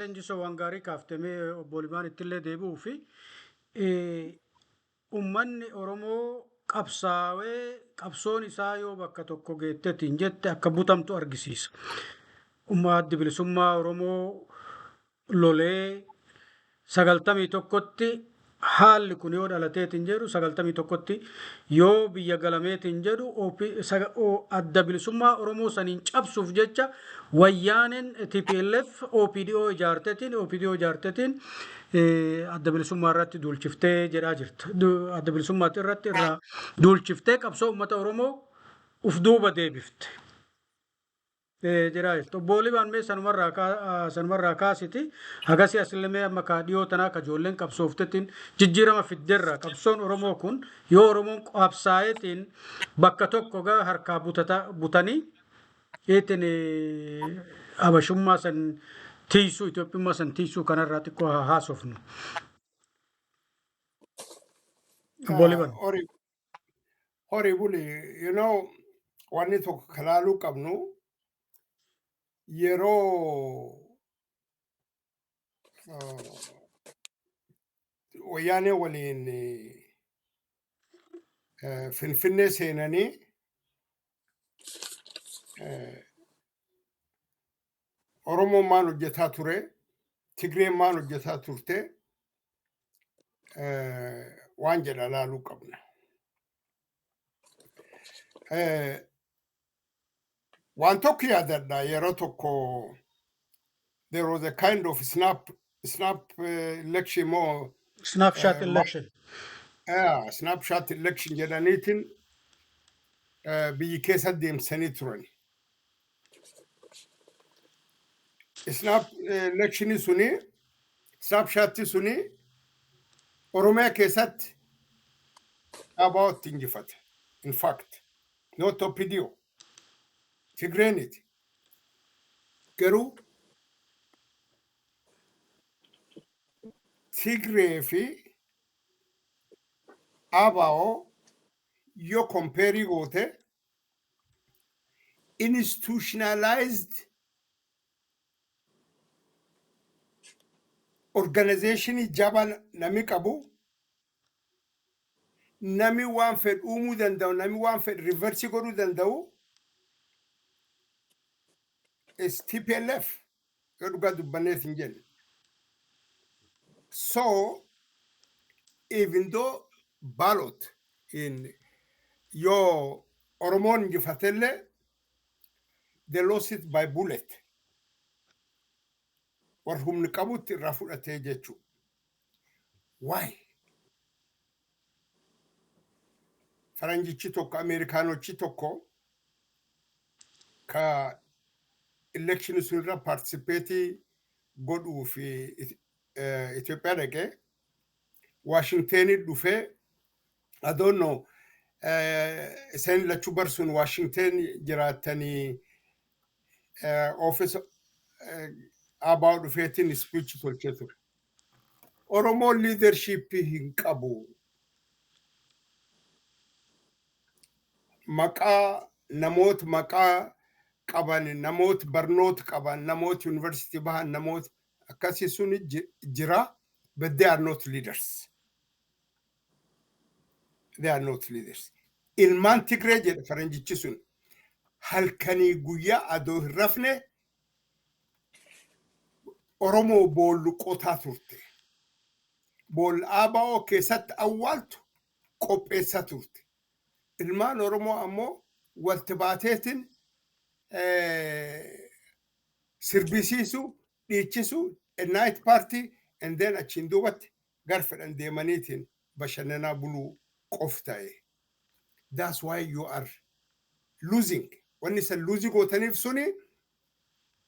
Leenjisoo, waan gaarii kaaftemee obbo Limaan ittillee deebi'uu fi uummanni Oromoo qabsaawee qabsoon isaa yoo bakka tokko geettetiin jette akka butamtu argisiisa. Addi bilisummaa Oromoo lolee 91tti haalli kun yoo dhalateetiin jedhu, 91tti yoo biyya galameetiin jedhu, adda bilisummaa Oromoo saniin cabsuuf jecha wayyaaneen TPLF OPDO ijaartetiin adda bilisummaa irratti duulchiftee jedhaa jirta. Adda bilisummaa irratti irraa duulchiftee qabsoo uummata Oromoo uf duuba deebifte jedhaa jirti. Obbo Libaan, mee sanumarraa kaasiti hagasii asillee mee amma ka dhiyoo tanaa ka ijoolleen qabsooftettiin jijjiirama fiddeerra. Qabsoon Oromoo kun yoo Oromoon qabsaa'eetiin bakka tokko gaa harkaa butanii ittiin habashummaa san tiisuu, Itoophiyummaa san tiisuu kanarraa xiqqoo haa haasofnu. Obbo Libaan. Horii buli, wanni tokko kalaaluu qabnu yeroo wayyaanee waliin Finfinnee seenanii Oromoon maal hojjetaa ture, Tigreen maal hojjetaa turte waan jedha laaluu qabna. Waan tokko yaadadha, yeroo tokko there was a kind of snap election moo Snapshot election. Yeah, snapshot election jedhaniitiin biyyi keessa deemsanii turan. Snap election suni, snapshot suni Oromiyaa keessatti ABOtti injifate. In fact, not OPDO. Tigreeniti. Garuu Tigree fi ABO yoo compare goote, institutionalized organization jabaa nami qabu, nami waan fedhu uumuu danda'u, nami waan fedhu reverse godhuu danda'u is TPLF, yoo dhugaa dubbanneet hin jenne. So even though ballot in yoo Oromoon injifatellee, they lost it by bullet. Warra humni qabutti irraa fudhatee jechuu. Why? Faranjichi tokko, Ameerikaanochi tokko ka election sun irra participate godhuu fi Itoophiyaa dhaqee Waashingtenii dhufee, I don't know, isaan lachuu barsuun Waashingten jiraattanii, office ABO dhufeetiin speech tolchee ture. Oromoon leadership hin qabu. Maqaa namoota maqaa qaban, namoota barnoota qaban, namoota yuunivarsiitii bahan, namoota akkasii sun jira, but they are not leaders. They are not leaders. Ilmaan Tigree, jedhe faranjichi sun, halkanii guyyaa adoo hin rafne Oromoo boollu qotaa turte. Boolla ABO keessatti awwaaltu qopheessaa turte. Ilmaan Oromoo ammoo walti baateetiin sirbisiisu, dhiichisu, night party, and then achiin duubatti gar fedhan deemaniitiin bashannanaa buluu qof ta'e. That's why you are losing. Wanni isan lose gootaniif suni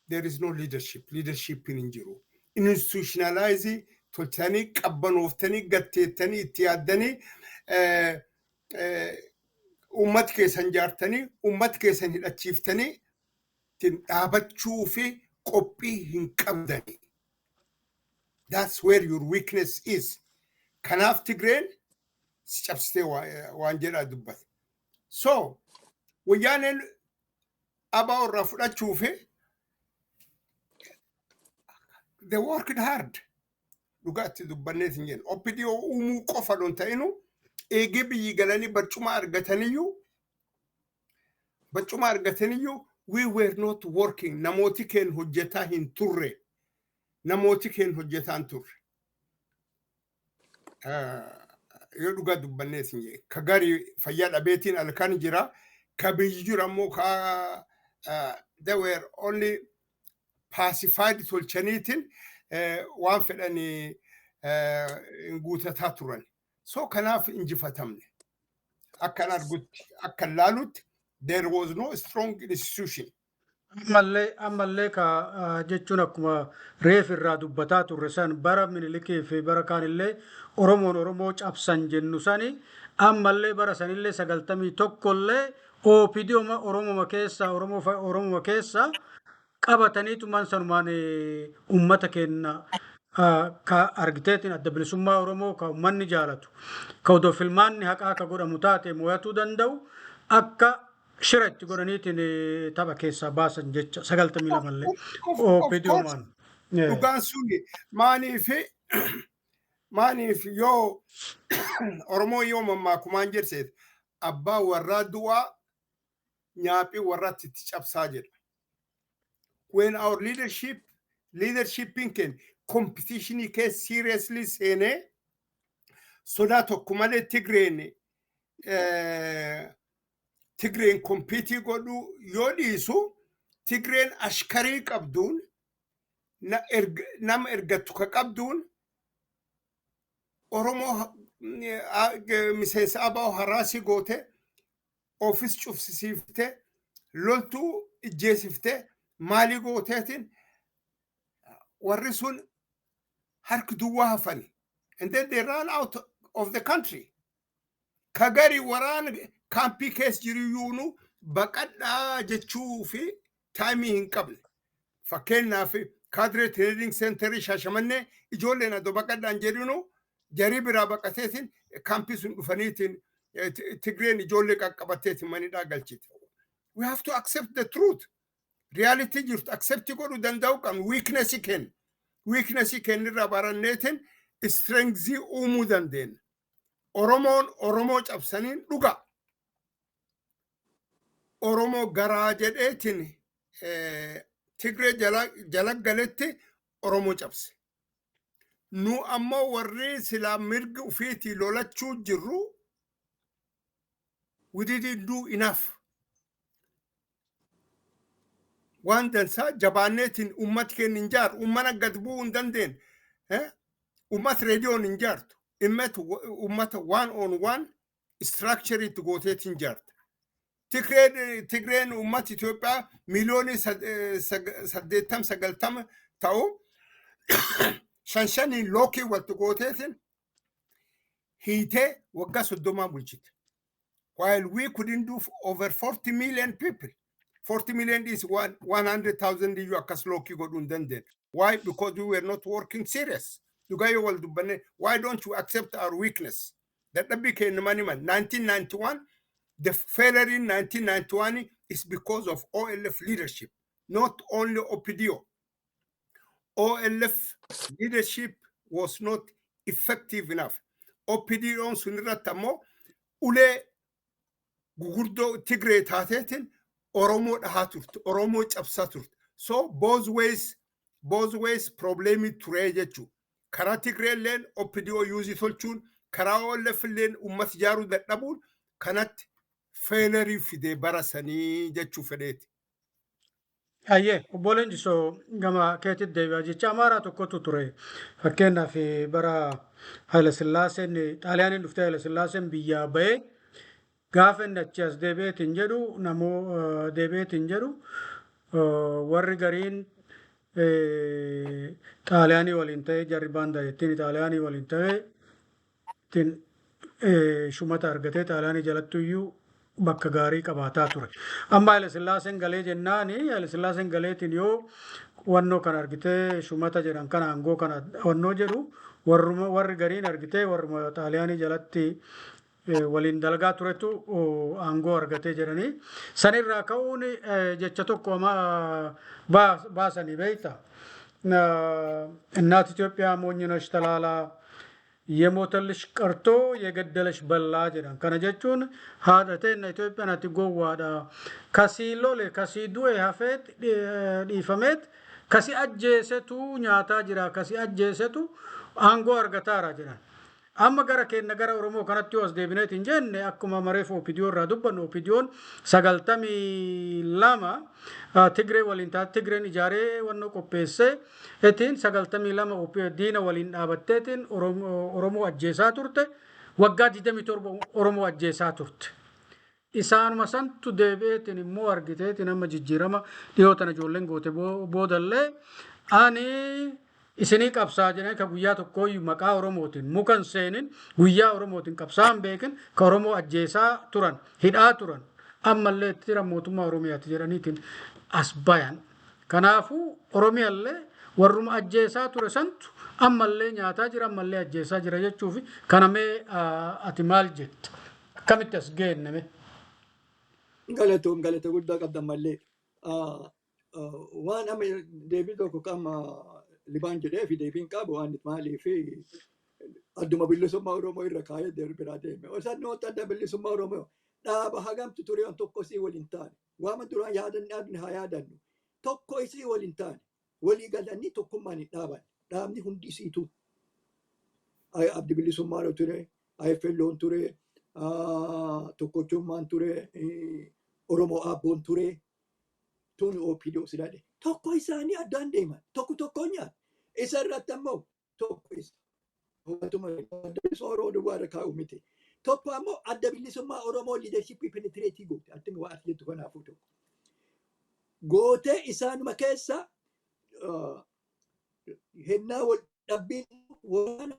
there is no leadership. Leadership hin jiru. Institutionalize tolchanii, qabbanooftanii, gatteettanii, itti yaaddanii, uummata keessan jaartanii, uummata keessan hidhachiiftanii ittiin dhaabachuu fi qophii hin qabdani. That's where your weakness is. Kanaaf Tigreen si cabsitee waan jedhaa dubbate. So, wayyaaneen ABO irraa fudhachuu fi They worked hard. Dhugaatti dubbanneet hin jennu. OPDO uumuu qofa don ta'inu, eegee biyyi galanii barcuma argataniyyuu we were not working. Namooti keen hojjetaa hin turre. Namooti keen hojjetaa hin turre. Yoo dhugaa dubbanneet hin jennu. Ka gari fayyaa dhabeetiin halkan jira. Ka biyyi jiru ammoo ka they were only pacified tolchaniitiin waan fedhanii guutataa turan. So kanaaf injifatamne. Akkan argutti, akkan laalutti, there was no strong institution. Ammallee ka jechuun akkuma reef irraa dubbataa turre san, bara Minilikii fi bara kaanillee Oromoon Oromoo cabsan jennu sani, ammallee bara sanillee 91llee OPDO Oromoma keessa Oromoma keessa qabataniitumaan sanumaan ummata keenya ka argiteetiin Adda Bilisummaa Oromoo ka ummanni jaalatu, ka odoo filmaanni haqaa ka godhamu taate mo'atuu danda'u, akka shira itti godhaniitiin tapha keessaa baasan jecha 92llee OPDOmaan. Dhugaan suni maaniif yoo Oromoo yoo mammaakumaan jedhseet, abbaa warraa du'aa nyaaphii warraatti itti cabsaa jedha. When our leadershipin keenya competitionii keessa seriously seenee, sodaa tokko malee Tigreen compete godhu yoo dhiisu, Tigreen ashkarii qabduun, nama ergattu ka qabduun, Oromoo miseensa ABO haraasii goote, ofis cufsisiifte, loltuu ijjeesifte, maalii gooteetiin warri sun harki duwwaa hafani. And then they ran out of the country. Ka gari waraan kaampii keessa jiru yuunu baqadhaa jechuu fi timeii hin qabne. Fakkeenyaaf, kaadree training centerii Shaashamannee ijoolleen adoo baqadhaan jedhinu, jarii biraa baqateetiin kaampii sun dhufaniitiin Tigreen ijoollee qaqqabatteetiin manidhaa galchite. We have to accept the truth. Reality jirtu accept godhuu danda'u qabnu. Weakness kenna. Weakness kennirraa baranneetiin strength uumuu dandeenya. Oromoon Oromoo cabsaniin dhuga. Oromoo garaa jedheetiin Tigree jala galetti Oromoo cabse. Nu ammoo warri silaa mirgi ufiitii lolachuu jirru, we didn't do enough. Waan dansaa jabaanneetiin ummati keenya hin jaaru, ummana gad bu'uu hin dandeenye. Ummat reediyoon hin jaartu. Ummata one on one structure itti gooteetiin jaarta. Tigreen ummata Itoophiyaa miliyoonii 80 90 ta'u shan shaniin lookii walti gooteetiin hiitee waggaa 30 bulchite. While we couldn't do over 40 million people. 40 million is 100,000 iyyuu akkas lookii godhuu hin dandeenye. Why? Because we were not working serious. Dhugaa yoo wal dubbanne, why don't you accept our weakness? Dadhabbii keenya mani man. 1991, the failure in 1991 is because of OLF leadership, not only OPDO. OLF leadership was not effective enough. OPDO'n sun irratti ammoo ulee gugurdoo Tigree taateetiin Oromoo dhahaa turte, Oromoo cabsaa turte. So both ways problemii ture jechuudha. Karaa Tigree illeen OPDO use tolchuun, karaa OLF illeen uummata ijaaruu dadhabuun kanatti failure fidee bara sanii jechuu fedheeti. Ayyee, obbo Leenjisoo, gama keetitti deebi'a. Jecha Amaaraa tokkotu ture. Fakkeenyaaf, bara Haayila Sillaaseen Xaaliyaaniin dhuftee Haayila Sillaaseen biyyaa bahee, gaafa inni achi as deebi'eetiin jedhu, namoo deebi'eetiin jedhu, warri gariin Xaaliyaanii waliin ta'ee, jarri baandaa jettiin, Xaaliyaanii waliin ta'ee ittiin shumata argatee Xaaliyaanii jalattuyyuu bakka gaarii qabaataa ture. Amma Haayila Sillaaseen galee jennaani, Haayila Sillaaseen galeetiin yoo wannoo kana argitee shumata jedhan kana, aangoo kana wannoo jedhu, warruma warri gariin argitee warruma Xaaliyaanii jalatti waliin dalagaa turetu aangoo argatee jedhanii sanirraa ka'uun jecha tokko baasanii beekta. እናት ኢትዮጵያ ሞኝ ነሽ ተላላ፣ የሞተልሽ ቀርቶ የገደለሽ በላ jedhan. Kana jechuun haadha teenna Itoophiyaan ati gowwaadha. Kasii lole, kasii du'e hafeet dhiifameet, kasi ajjeesetu nyaataa jira, kasi ajjeesetu aangoo argataara jedhan. Amma gara keenya, gara Oromoo kanatti yoo as deebineet hin jenne, akkuma mareef OPDO irraa dubbannu, OPDOn 92 Tigree waliin taate, Tigreen ijaaree wannoo qopheessee ittiin 92 diina waliin dhaabatteetiin Oromoo ajjeesaa turte. Waggaa 27 Oromoo ajjeesaa turte. Isaanuma santu deebi'eetiin immoo argiteetiin amma jijjiirama dhiyoo tana ijoolleen goote boodallee ani isinii qabsaa jedhanii, ka guyyaa tokkooyyuu maqaa Oromootiin mukan seenin, guyyaa Oromootiin qabsaa hin beekin, ka Oromoo ajjeesaa turan, hidhaa turan, ammallee itti jiran mootummaa Oromiyaati jedhaniitiin as bayan. Kanaafuu Oromiyaallee warruma ajjeesaa ture santu ammallee nyaataa jira, ammallee ajjeesaa jira jechuufi. Kana mee ati maal jetta? Akkamitti as geenname? Galatoom, galata guddaa qabdan mallee. Waan amma deebii tokko qama Libaan jedhee fi deebiin qabu waan maalii fi adduma bilisummaa Oromoo irra kaayee deebi biraa deeme. Osoo adda bilisummaa Oromoo dhaaba hagamtu ture waan tokko isii waliin taane. Waama duraan yaadanne haa yaadannu. Tokko isii waliin taane. Walii galanii tokkummaan hin dhaaban. Dhaabni hundi isiitu. Abdi bilisummaa ture, IFLOon ture, tokkochummaan ture, Oromoo Abboon ture. Tun OPDO silaadhe. Tokko isaanii addaan deeman. Tokko tokkoon nyaata. Isa irratti ammoo tokko isa. Adda bilisummaa Oromoo duwwaa irra kaa'u miti. Tokko ammoo adda bilisummaa Oromoo leadership penetrate goote. Atti waa ati jettu kanaafuu tokko. Gootee isaanuma keessa hennaa wal dhabbiin waraana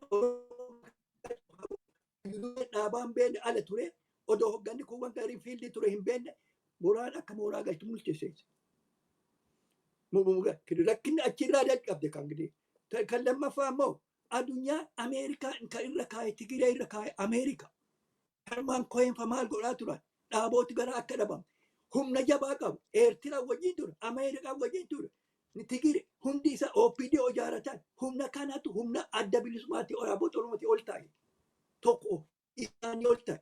dhaabaan beekne ala ture, odoo hogganni kuuwwan gaarii field ture hin beekne, mooraan akka mooraa galtu mul'ise. Rakkinni achirraa jalqabde kan gidi. Kan lammaffaa immoo addunyaa Ameerikaa kan irra kaa'e, Tigiree irra kaa'e Ameerikaa. Herman Cohen fa maal godhaa turan? Dhaabooti gara akka dhabamu. Humna jabaa qabu. Eertiraa wajjin ture. Ameerikaa wajjin ture. Tigire hundi isa OPDO ijaaratan. Humna kanatu humna adda bilisummaatti dhaaboota Oromooti ol ta'e. Tokko isaanii ol ta'e.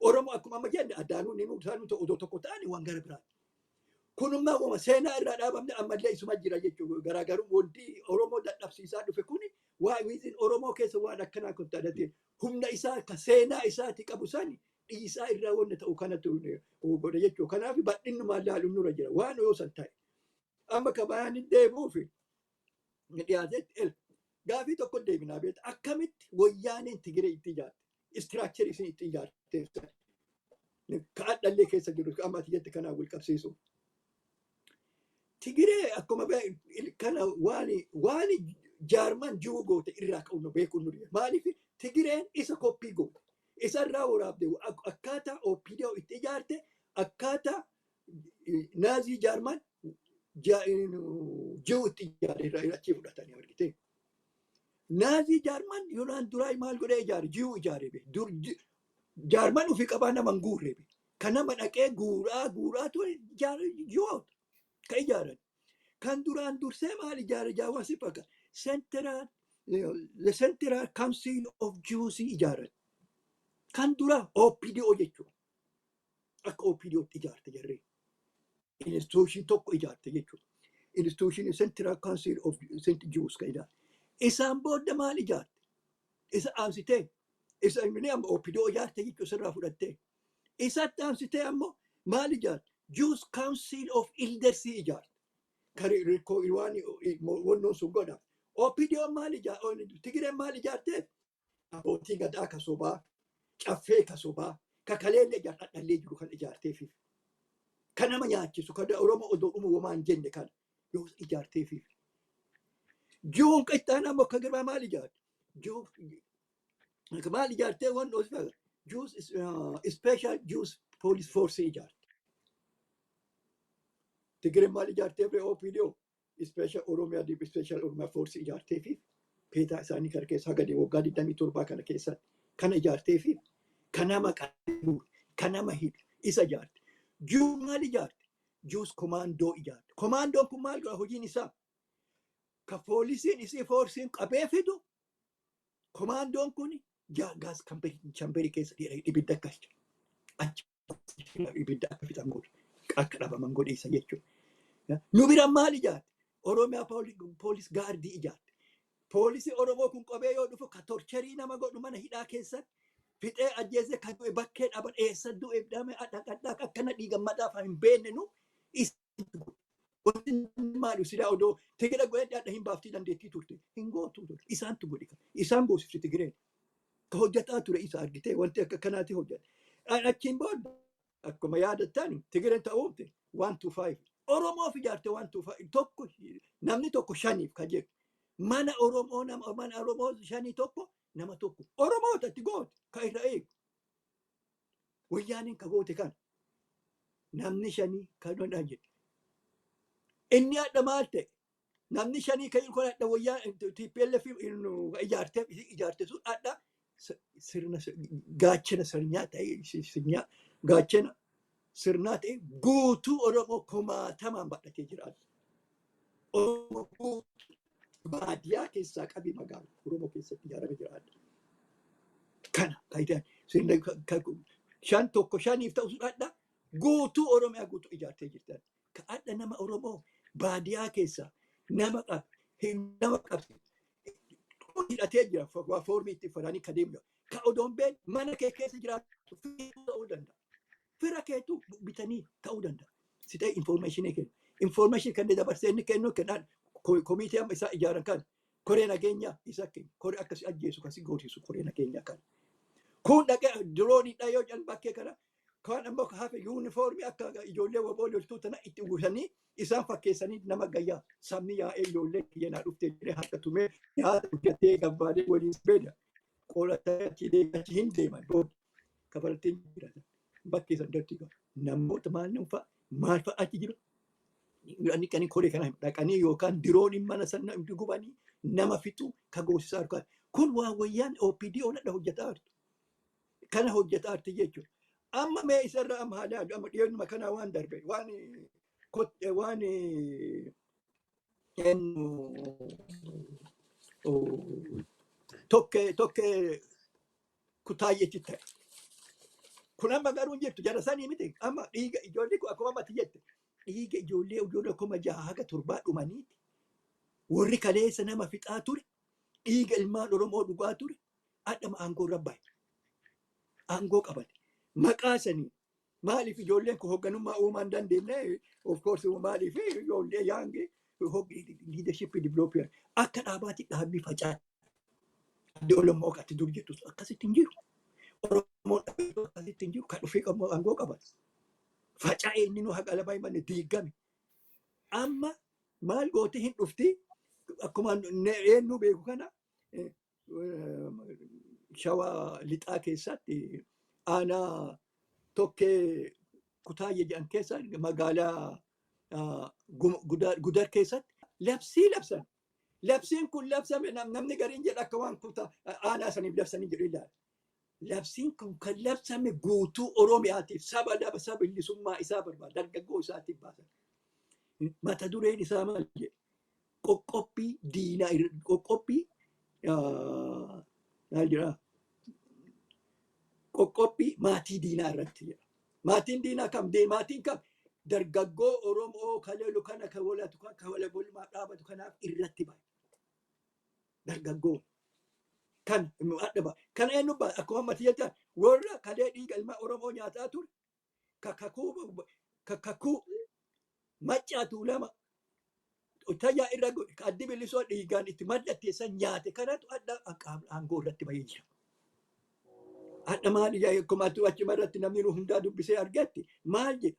Oromoo akkuma amma jenne addaanuu ni isaanii odoo tokko ta'anii waan gara biraati. Kunummaa wama seenaa irraa dhaabamne ammallee isuma jira jechuudha. Garaagaruu wanti Oromoo dadhabsiisaa dhufe kuni waa within Oromoo keessa waan akkanaa kun taatee humna isaa ka seenaa isaati qabu sani dhiisaa irraa wanna ta'u kanatu godha jechuudha. Kanaaf bal'innumaan laaluun nurra jira. Waan yoo san ta'e. Amma ka bayaan deebi'uuf dhiyaatetti el gaafii tokko deebinaa beekta, akkamitti wayyaaneen Tigiree itti ijaarte, structure isin itti ijaarte ka adhallee keessa jiru amma ati jette kanaan wal qabsiisu. Tigiree akkuma kana waan Jaarman jiru goote irraa ka'u beekuun nu. Maaliif Tigireen isa copy goote, isa irraa waraabde, akkaataa OPDO itti ijaarte, akkaataa Naazii Jaarman jiru itti ijaare irraa achii fudhatanii argite. Naazii Jaarman yoonaan duraa maal godhee ijaare? Jiru ijaare. Dur Jaarman ofii qabaa nama hin guurre. Kan nama dhaqee guuraa guuraa ture jiru ka ijaaran. Kan duraan dursee maal ijaare? Jaawwan si fakkaata. The Central Council of Jews ijaaran. Kan dura OPDO jechuudha. Akka OPDO ijaarte jarree. Institution tokko ijaarte jechuudha. Institution Central Council of Jews kan ijaarte. Isaan booda maal ijaarte? Isa aansitee, isa inni amma OPDO ijaarte jechuudha sirraa fudhattee. Isatti aansitee ammoo maal ijaarte? Jews Council of Elders ijaarte. Kan waan wannoon sun godha. OPDO maal ijaarte? Tigireen maal ijaarteef? Abbootii gadaa ka sobaa, caffee ka sobaa, ka kaleellee ijaarradhallee jiru kan ijaarteefiif. Kan nama nyaachisu, kan Oromoo odoo dhumu womaa hin jenne kana yoo ijaarteefiif. Jiruun qixxaan ammoo akka girbaa maal ijaarte? Maal ijaartee waan dhoosifata? Jews Special Jews Police Force ijaarte. Tigireen maal ijaartee bre OPDO? Special Oromiyaa Special Oromiyaa Force ijaartee fi peetaa isaanii kana keessa haga waggaa 27 kana keessatti kana ijaartee fi kan nama qabu, kan nama hidhu isa ijaarte. Jew maal ijaarte? Jews Commando ijaarte. Commandoon kun maal godha hojiin isaa? Ka poolisiin isii foorsiin qabee fidu, komaandoon kun gas chamberii keessa ibidda galcha. Achi ibidda akka fixan godhe, akka dhabaman godhe isa jechuudha. Nu bira maal ijaarte? Oromiyaa Police Guardii ijaarte. Poolisii Oromoo kun qabee yoo dhufu, ka torture nama godhu, mana hidhaa keessatti fixee ajjeesee, kan du'e bakkee dhaban, eessa du'e dhame, dhaqadhaa akkana dhiigan madaaf hin beekne nu. Wanti maali silaa odoo Tigire godhee dhadha hin baaftii dandeettii turte, hin gootu turte. Isaantu godhe kana, isaan goosifte. Tigireen ka hojjetaa ture isa argite, wanti akka kanaati hojjete. Achiin booda akkuma yaadattan Tigireen ta'uumte 1 to 5 Oromoof ijaarte, 1 to 5, tokko namni tokko shaniif ka jedhu, mana Oromoo nama mana Oromoo shanii tokko nama tokko Oromoota itti goote ka irra eegu. Wayyaaniin ka goote kana namni shanii kan dhodhaa jedhe. Inni hadha maal ta'e? Namni shanii kan kun hadha wayyaa TPLF ijaarte ijaarte sun hadha sirna gaachana sirnaa ta'e, sirnaa gaachana sirnaa ta'e guutuu Oromoo kumaatamaan badhatee jiraata. Oromoo guutuu baadiyyaa keessaa qabii magaala Oromoo keessatti ijaarame jiraata. Kana faayidaan sirna shan tokko shaniif ta'u sun hadha guutuu Oromiyaa guutuu ijaartee jirti. Ka hadha nama Oromoo baadiyyaa keessaa nama qab nama qabsi hidhatee jira, waa foormii itti uffatanii ka deemu. Ka odoon been mana kee keessa jiraatu ta'uu danda'a. Fira keetu bitanii ta'uu danda'a. Si ta'e informationii kennu. Informationii kan dabarsee inni kennu kennan komitee amma isaa ijaaran kan koree nageenyaa isa kennu, koree akkasii ajjeesu kasi goosisu koree nageenyaa kan. Kun dhaqee dirooniidha yoo jedhan bakkee kana kaan ammoo ka hafe yuunifoormii akka ijoollee waboo loltuu tana itti uwwisanii isaan fakkeessanii nama gayyaa sabni yaa'ee ijoollee kiyyanaa dhuftee jedhee harka tumee nyaata hojjetee gabbaadee waliin beeda qolatee achi achi hin deeman booda kafalattiin jiraatan bakkee san darti namoota maal fa'a maal fa'a achi jiru. Ani koree kana dhaqanii yookaan dirooniin mana sana gubanii nama fixu ka goosisaa jiru. Kun waan wayyaan OPDO nadha hojjetaa jirtu. Kana hojjetaa jirti jechuudha. Amma mee isarra amma haa ilaallu, amma dhiyeennuma kanaa waan darbe, waan waan eenyu tokkee tokkee kutaayyetti ta'e. Kun amma garuu hin jirtu jara sanii miti. Amma dhiiga ijoollee kun akkuma ammatti jette dhiiga ijoollee ijoollee 6000 haga 7,000 dhumaniiti. Warri kaleessa nama fixaa ture, dhiiga ilmaan Oromoo dhugaa ture, adhama aangoo irra bahe. Aangoo qabate. Maqaa sanii maaliif ijoolleen kun hoogganummaa uumaa hin dandeenye? Of course, maaliif ijoollee young leadership develop akka dhaabaatti dhaabni faca'e. Addi Oromoo akkatti dur jettu akkasitti hin jiru. Oromoon akkasitti hin jiru. Kan dhufee aangoo qabate. Faca'ee inni nu haqa lama himanne diigame. Amma maal goote? Hin dhufti, akkuma eenyu beeku kana Shawaa Lixaa keessatti aanaa Tokkee Kutaayye jedhan keessa magaalaa Gudar keessatti labsii labsan. Labsiin kun labsame namni gariin jedha akka waan kutaa aanaa saniif labsanii jedhu ilaala. Labsiin kun kan labsame guutuu Oromiyaatiif, saba laba saba bilisummaa isaa barbaada dargaggoo isaatiif baasan. Mata dureen isaa maal jedhe? Qoqqobbii diinaa, qoqqobbii maal jedhaa? Qoqqobbii maatii diinaa irratti jedha. Maatiin diinaa kam? Maatiin kam? Dargaggoo Oromoo kaleelu kana kan walatu kan kan walabummaa dhaabatu kanaaf irratti bahe. Dargaggoo kan adda bahe. Kana eenyu bahe? Akkuma ammatti jettan warra kalee dhiiga ilma Oromoo nyaataa ture, kakakuu kakakuu Maccaa Tuulama tayyaa irra godhe, ka Addi Bilisoo dhiigaan itti mallatteessan nyaate kanatu adda aangoo irratti bahee jira. Hadha maal akkuma achuma irratti namni nu hundaa dubbisee argatti maal jedha?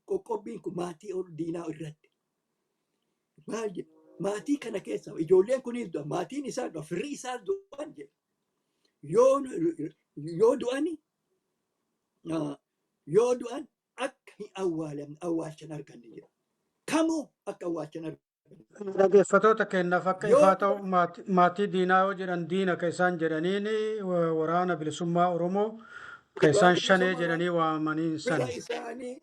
Qoqqobbiin kun maatii diinaa irratti maal jedha? Maatii kana keessa ijoolleen kunis du'an, maatiin isaa du'an, firri isaas du'an jedha. Yoo du'ani yoo du'an akka hin awwaalamne, awwaalchan arganne jedha. Kamuu akka awwaalchan arganne. Dhaggeeffattoota keenyaaf akka Yoo ifaa ta'u, maatii diinaa yoo jedhan, diina ka isaan jedhaniin Waraana Bilisummaa Oromoo ka isaan Shanee jedhanii waamaniin fira sani. isaanii,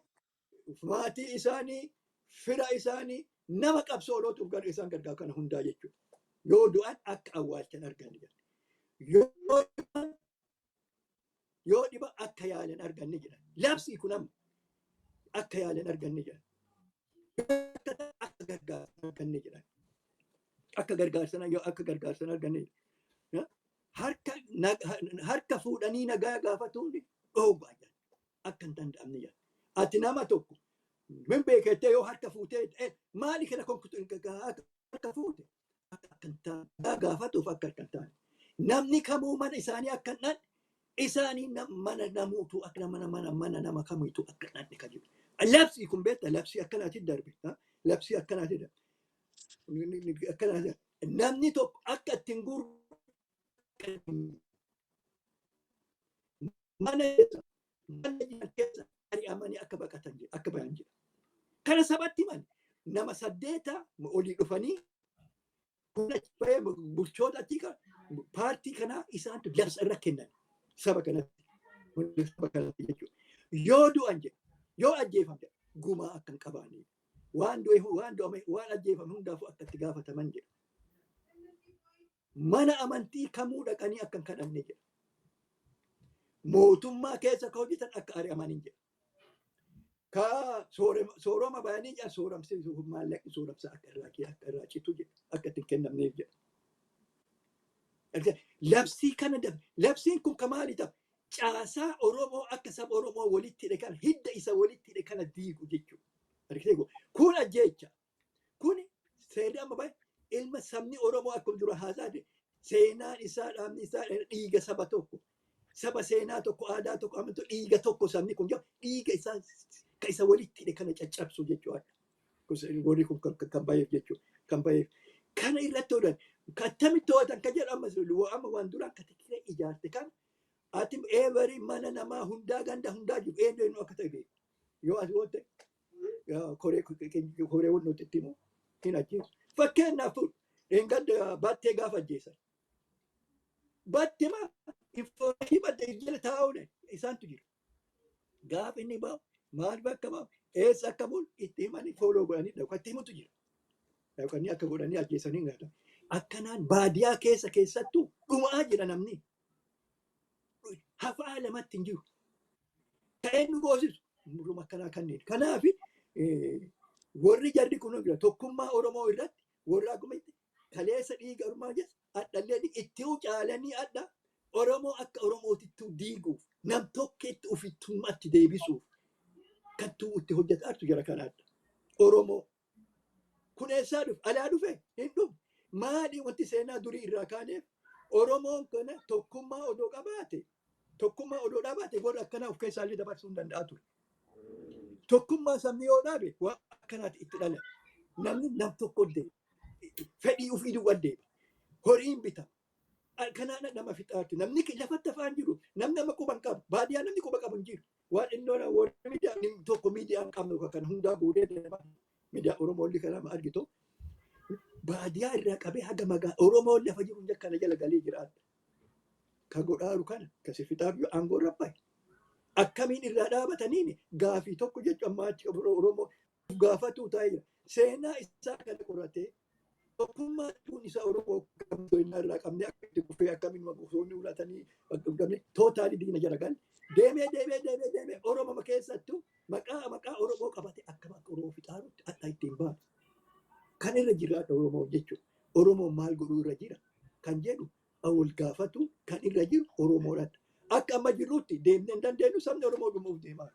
maatii isaanii, fira isaanii. Nama qabsoo Oromootuuf gar isaan gargaaru kana hundaa jechuudha. Yoo du'an akka awwaalchan arganne jedhan. Yoo dhiba akka yaalan arganne jedhan. Labsii kun amma akka yaalan arganne jedhan. Akka gargaarsan arganne jedhan. Akka gargaarsan, yoo akka gargaarsan arganne jedhan. Harka fuudhanii nagaa gaafatuun dhoowwaa jedhan. Akka hin danda'amne jedhan. Ati nama tokko min beekettee yoo harka fuutee, maali kana harka fuute, akka hin taane gaafatuuf akka hin taane. Namni kamuu mana isaanii akka hin dhanne, isaanii mana namuutu akka mana nama kamiitu akka hin dhanne kan jiru. Labsii kun beekta, labsii akkanaati darbe. Labsii akkanaati darbe. Akkanaati namni tokko akka ittiin gurguru mana jiran keessa ari'amanii akka baqatan jedha, akka bayan jedha. Kana sabatti himan, nama saddeeta olii dhufanii kun achi bahee bulchoota achii kan paartii kanaa isaantu labsa irra kennan saba kanatti. Saba kanatti jechuudha. Yoo du'an jedha, yoo ajjeefam jedha, gumaa akka hin qabaanne. Waan du'e, waan du'ame, waan ajjeefame hundaafuu akka itti gaafataman jedha. Mana amantii kamuu dhaqanii akka hin kadhanne jedha. Mootummaa keessa ka hojjetan akka ari'amaniin jedha. Ka sooroma bayanii jedha, sooramsi maallaqni sooramsa akka irraa citu jedha, akka itti hin kennamneef jedha. Labsii kana labsiin kun ka maali ta'a? Caasaa Oromoo akka saba Oromoo walitti hidhe kana, hidda isa walitti hidhe kana diigu jechuudha. Argitee, kun ajjeecha. Kun seerri amma bahe ilma sabni Oromoo akkuma dura haasaate seenaan isaa, dhaabni isaa dhiiga saba tokko. Saba seenaa tokko, aadaa tokko, amantuu, dhiiga tokko sabni kun jiru, dhiiga isaa ka isa walitti hidhe kana caccabsu jechuudha. Warri kun kan baheef jechuudha. Kan baheef. Kana irratti hodhan kattamitti to'atan ka jedhu, amma amma waan duraan ka tikiree ijaarte kan ati eebarii mana namaa hundaa ganda hundaa jiru eenyu eenyu akka ta'e beeku. Yoo ati woote koree koree nuti itti himu hin ajjeesu. Fakkeenyaaf fuudhu, dheengadda battee gaafa ajjeesan. Batte maa information batte jala taa'uun isaantu jira. Gaafa inni ba'u, maal bakka ba'u, eessa akka bulu itti himanii follow godhanii dhaqatti himutu jira. Dhaqanii akka godhanii ajjeesanii hin gaatan. Akkanaan baadiyaa keessa keessattuu dhumaa jira namni. Hafaa lamatti hin jiru. Ta'een nu boosisu muruma akkanaa kanneen. Kanaaf warri jarri kun jira tokkummaa Oromoo irratti warra akkuma kaleessa dhiiga Oromoo jecha adhallee itti caalanii adha Oromoo akka Oromootitti diiguuf, nam tokketti ofittummaatti deebisuuf kattuu itti hojjetaartu jara kanaadha. Oromoo kun eessaa dhufe? Alaa dhufe? Hin dhufne. Maali wanti seenaa durii irraa kaaneef Oromoon kana tokkummaa odoo qabaate, tokkummaa odoo dhabaate, warra akkanaa of keessaa illee dabarsuu hin danda'a ture. Tokkummaa sabni yoo dhaabe waan akkanaati itti dhala. Namni nam tokko deema. Fedhii ofii duwwaa deema. Horiin bitama. Kanaan nama fixaatu. Namni lafatti afaan jiru. Namni nama quba hin qabu. Baadiyyaa namni quba qabu hin jiru. Waan inni warri miidiyaa tokko miidiyaa hin qabnu kan hundaa guutee deema. Miidiyaa Oromoolli kana argitu. Baadiyyaa irraa qabee haga magaa Oromoon lafa jiru hunda kana jala galee jiraata. Ka godhaaru kana kasi fixaaf yoo aangoo irra bahe. Akkamiin irraa dhaabataniin gaafii tokko jechuun ammaa achi Oromoo gaafatu taa'ee jira. Seenaa isaa kana qoratee tokkummaa tuun isa Oromoo qabsoo irraa qabnee akka itti kufee, akkamiin gosoonni ulatanii totally diina jala galle. Deemee deemee deemee deemee Oromoo keessattuu maqaa Oromoo qabate akkam akka Oromoo fixaarutti adda ittiin baatu. Kan irra jiraata Oromoo jechuudha. Oromoon maal godhuu irra jira kan jedhu wal gaafatu kan irra jiru Oromoodhaan. Akka amma jirrutti deemnee hin dandeenyu, sabni Oromoo dhumuuf deemaa.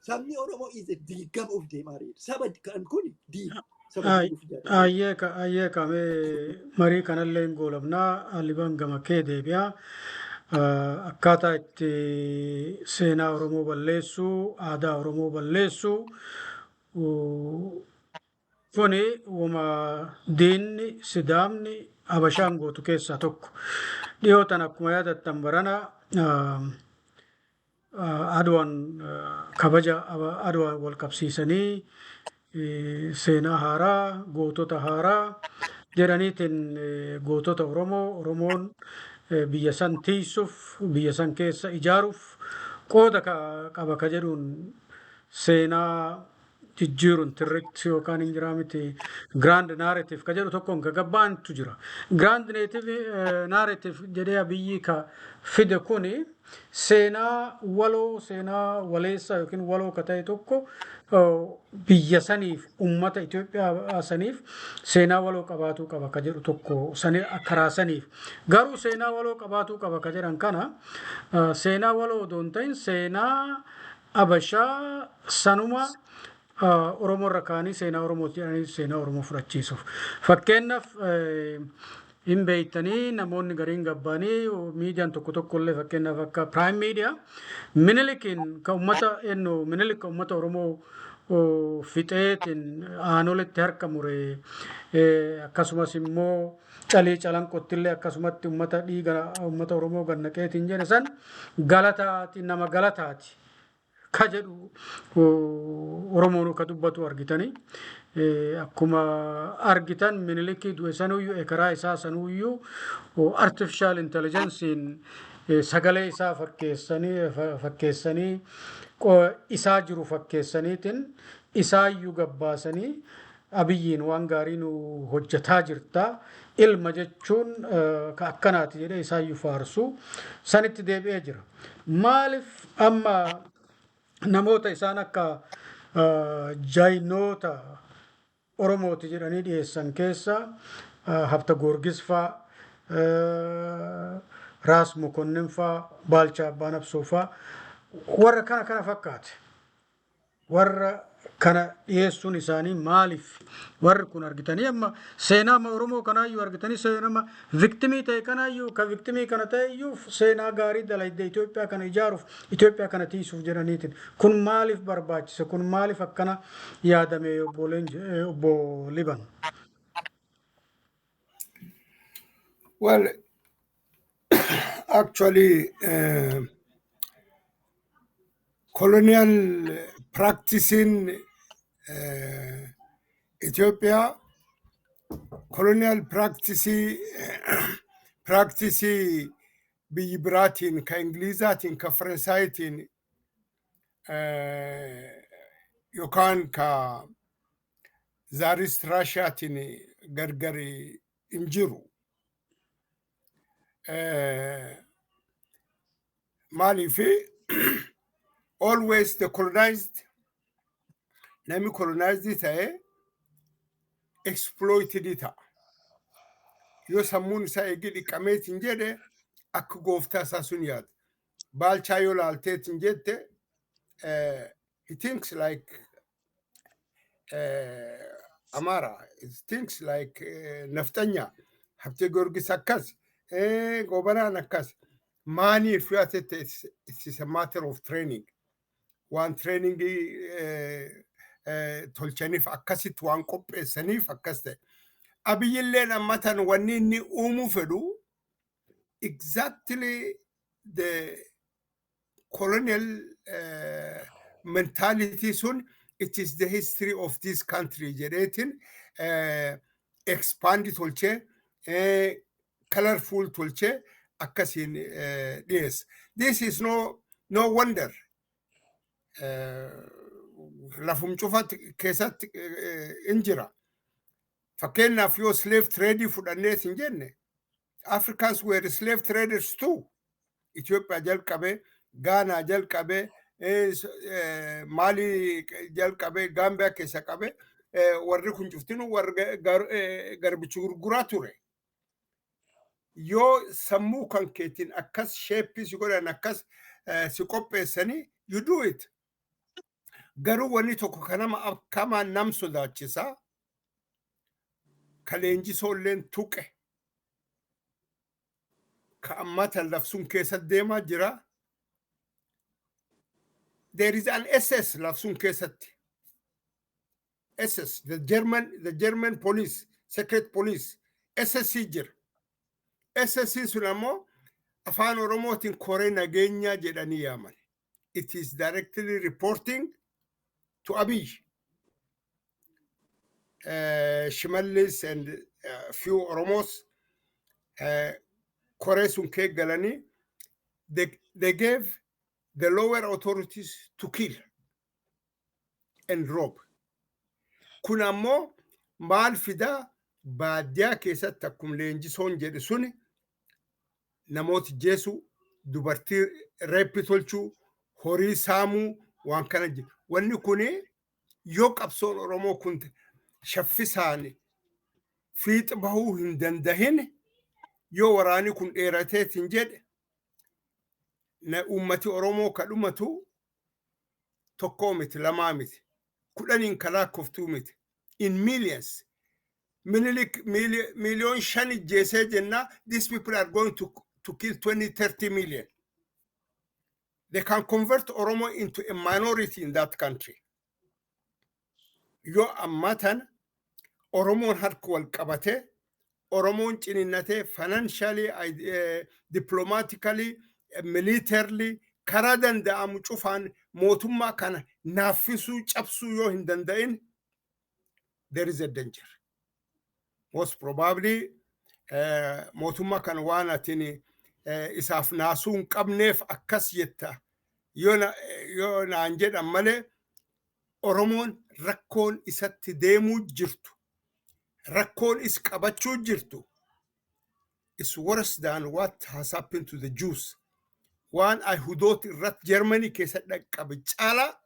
Sabni Oromoo is diigamuuf deemaa jira. Saba kan kun diiga. Saba diiguuf jira. Ayyee kamee marii kanallee hin goolabnaa, Alibaan gama kee deebi'a. Akkaataa itti seenaa Oromoo balleessuu, aadaa Oromoo balleessuu kuni wama diinni Sidaamni Habashaan gootu keessaa tokko. Dhiyootan akkuma yaadattan barana Adwaan, kabaja Adwaan wal qabsiisanii seenaa haaraa, gootota haaraa jedhaniitiin gootota Oromoo, Oromoon biyya san tiisuuf, biyya san keessa ijaaruuf qooda qaba ka jedhuun seenaa Jijjiiruun tirritti yookaan hin jiraa miti, grand narrative ka jedhu tokkoon ka gabbaantu jira. Grand narrative jedhee Abiyyi ka fide kuni seenaa waloo, seenaa waleessaa yookiin waloo ka ta'e tokko biyya saniif, ummata Itoophiyaa saniif seenaa waloo qabaatuu qaba ka jedhu tokko karaa saniif. Garuu seenaa waloo qabaatuu qaba ka jedhan kana seenaa waloo odoo hin ta'in seenaa Abashaa sanuma Oromoo irra kaanii seenaa Oromooti jedhanii seenaa Oromoo fudhachiisuuf. Fakkeenyaaf, hin beektanii, namoonni gariin gabbaanii miidiyaan tokko tokko illee, fakkeenyaaf akka Prime Media, Minilikiin ka ummata eenyu, Minilik ka ummata Oromoo fixeetiin aanoletti harka mure, akkasumas immoo Calii Calanqotti illee akkasumatti ummata dhiiga ummata Oromoo gannaqeetiin jedhe san galataati, nama galataati ka jedhu Oromoon ka dubbatu argitanii. Akkuma argitan Minilikii du'e sanuyyuu ekeraa isaa sanuyyuu artificial intelligencein sagalee isaa fakkeessanii, isaa jiru fakkeessaniitiin isaayyuu gabbaasanii Abiyyiin waan gaarii nu hojjetaa jirta, ilma jechuun ka akkanaati jedhee isaayyuu faarsu sanitti deebi'ee jira. Maaliif amma namoota isaan akka jaayinoota Oromooti jedhanii dhiyeessan keessa Habta Goorgis faa, Raas Mokonnin faa, Baalchaa Abbaa Nabsoo faa, warra kana kana fakkaate. Warra kana dhiyeessuun isaanii maaliif? Warri kun argitanii amma seenaa amma Oromoo kanaayyuu argitanii, seenaa victimii ta'e kanaayyuu, ka victimii kana ta'e iyyuu seenaa gaarii dalayde Itoophiyaa kana ijaaruuf, Itoophiyaa kana tiisuuf jedhaniitiin. Kun maaliif barbaachise? Kun maaliif akkana yaadame, obbo Liban? Well, actually, colonial practicing Ethiopia, colonial practice biyyi biraatiin, ka Ingilizaatiin, ka Faransaaytiin yookaan ka Tsarist Raashiyaatiin gargar hin jiru. Maaliif always the colonized, namni colonized ta'e exploited ta'a. Yoo sammuun isaa eegi dhiqameetiin jedhe akka gooftaa isaa sun yaada. Baalchaa yoo laalteetiin jette, he thinks like Amara, he thinks like Naftanya, Habte Gorgis akkas, Gobanaan akkas. Maaniif yoo jette, it's a matter of training. Waan trainingii tolchaniif, akkasitti waan qopheessaniif akkas ta'e. Abiyyilleen ammatan wanni inni uumuu fedhu exactly the colonial mentality sun, it is the history of this country jedheetiin expand tolchee, colorful tolchee akkasiin dhiyeessa. This is no wonder. Lafum cufatti keessatti in jira. Fakkeenyaaf, yoo slave trade fudhannees hin jenne, Africans were slave traders too. Itoophiyaa jalqabee, Gaanaa jalqabee, Maalii jalqabee, Gaambiyaa keessa qabee, warri kun cuftinuu warra garbicha gurguraa ture. Yoo sammuu kan keetiin akkas shape si godhan, akkas si qopheessanii, you do it. Garuu wanni tokko kan nama akkamaan nam sodaachisaa, ka leenjisoolleen tuqe, ka ammatan lafsun keessa deemaa jira. There is an SS lafsun keessatti. SS, the German police, secret police, SSC jira. SSC sun ammoo afaan Oromootiin koree nageenyaa jedhanii yaaman. It is directly reporting to Abiy. Shimallis and few Oromos koree sun kee galanii they gave the lower authorities to kill and rob. Kun ammoo maal fidaa? Baadiyyaa keessatti akkuma leenjisoon jedhe suni namoota jeesuu, dubartii rape tolchuu, horii saamuu, waan kana jiru. Wanni kun yoo qabsoon Oromoo kun shaffisaan fiixa bahuu hin dandahin, yoo waraanni kun dheerateetiin jedhe, uummati Oromoo ka dhumatu tokkoo miti, lamaa miti, 10n ka lakkooftuu miti, in millions. Minilik 5 miliyoon ijjeesee jenna. These people are going to kill 20, 30 million. They can convert Oromo into a minority in that country. Yoo ammaa tana Oromoon harka wal qabatee, Oromoon ciniinnatee, financially, diplomatically, militarily, karaa danda'amu cufaan mootummaa kana naaffisuu, cabsuu yoo hin danda'in, there is a danger. Most probably mootummaa kana waan atin isaaf naasuu hin qabneef akkas jetta yoo naan jedhan malee, Oromoon rakkoon isatti deemuu jirtu, rakkoon is qabachuu jirtu is worse than what has happened to the Jews. Waan Ayihudoota irratti Jarmanii keessa dhaqqabe caalaa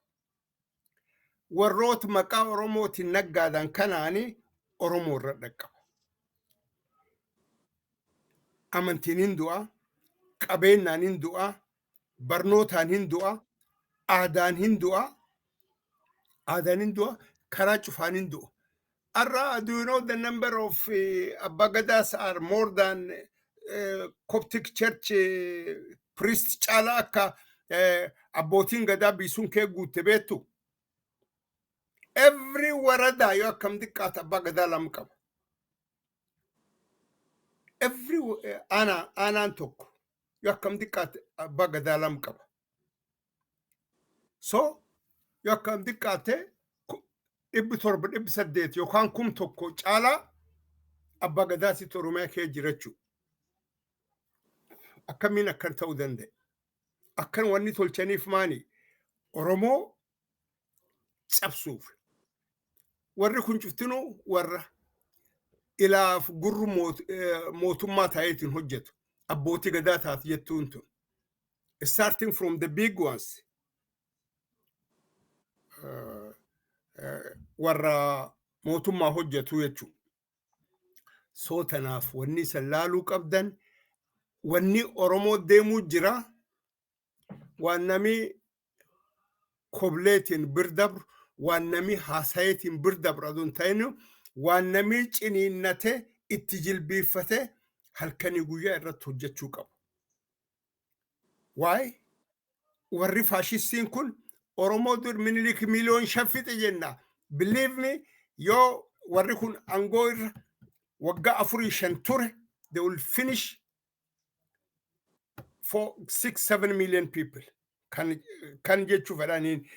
warroota maqaa Oromootiin naggaadan kanaani Oromoo irra dhaqqaba. Amantiin hin du'a, qabeenyaan hin du'a, barnootaan hin du'a, aadaan hin du'a, aadaan hin du'a, karaa cufaan hin du'a. Arra, do you know the number of Abba Gadas are more than Coptic Church priest caalaa akka abbootiin gadaa biisuun kee guutte beektu? Every waradaa yoo akkam xiqqaate abbaa gadaa lama qaba. Every aanaa, aanaan tokko yoo akkam xiqqaate abbaa gadaa lama qaba. So yoo akkam xiqqaate 700, 800 yookaan 1000 caalaa abbaa gadaasitti Oromiyaa kee jira. Akkamiin akkan ta'uu danda'e? Akkan wanni tolchaniif maani? Oromoo cabsuuf. Warri kun cuftinuu warra ilaaf gurru mootummaa ta'eetiin hojjetu. Abbootii gadaa taate jettuun tun. Starting from the big ones. Warra mootummaa hojjetu jechuudha. So tanaaf wanni isan laaluu qabdan, wanni Oromoo deemuu jira, waan nami kobleetiin bir dabru, waan nami haasayeetiin bir dabru aduun ta'in, waan nami ciniinnate itti jilbiiffate halkanii guyyaa irratti hojjechuu qabu. Waa'ee warri faashistiin kun Oromoo dur Minilik 5 miliyoon fixe jenna. Believe me, yoo warri kun aangoo irra waggaa 4, 5 ture, they will finish 4, 6, 7 million people. Kan jechuu fedhaniin